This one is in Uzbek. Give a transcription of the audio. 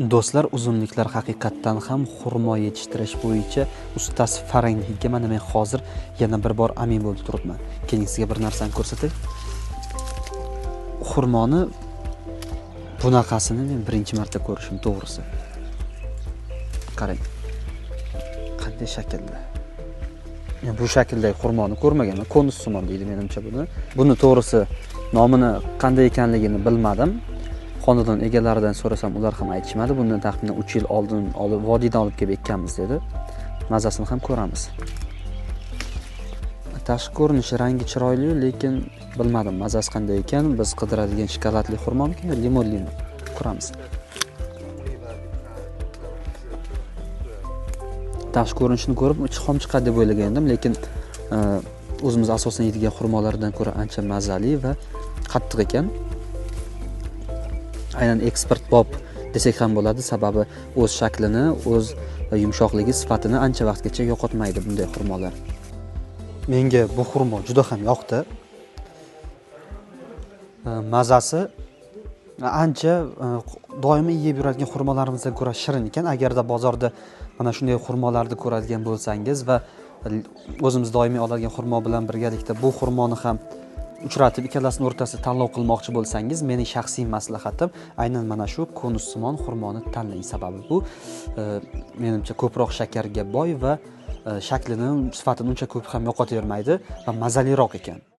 Do'stlar, uzumliklar haqiqatdan ham xurmo yetishtirish bo'yicha ustasi farangligiga mana men hozir yana bir bor amin bo'lib turibman. Keling, sizga bir narsani ko'rsatay. Xurmoni bunaqasini men birinchi marta ko'rishim, to'g'risi. Qarang, qanday shaklda. Men bu shakldagi xurmoni ko'rmaganman. Konus simon deydi menimcha buni. Buni to'g'risi nomini qanday ekanligini bilmadim. Xonadon egalaridan so'rasam ular ham aytishmadi. Bundan taxminan 3 yil oldin olib, vodiydan olib kelib ekkanmiz dedi. Mazasini ham ko'ramiz. Tashqi ko'rinishi, rangi chiroyli, lekin bilmadim mazasi qanday ekan. Biz qidiradigan shokoladli xurmomikin yo limonlimi? Ko'ramiz. Tashqi ko'rinishini ko'rib, ichi xom chiqadi deb o'ylagan edim, lekin o'zimiz asosan yeydigan xurmolardan ko'ra ancha mazali va qattiq ekan. Aynan eksport bob desak ham bo'ladi, sababi o'z shaklini, o'z yumshoqligi, sifatini ancha vaqtgacha yo'qotmaydi bunday xurmolar. Menga bu xurmo juda ham yoqdi. Mazasi ancha doimiy yeb yuradigan xurmolarimizdan ko'ra shirin ekan. Agarda bozorda mana shunday xurmolarni ko'radigan bo'lsangiz va o'zimiz doimiy oladigan xurmo bilan birgalikda bu xurmoni ham uchratib ikkalasini o'rtasida tanlov qilmoqchi bo'lsangiz, mening shaxsiy maslahatim aynan mana shu konussimon xurmoni tanlang. Sababi bu menimcha ko'proq shakarga boy va shaklini, sifatini uncha ko'p ham yo'qotavermaydi va mazaliroq ekan.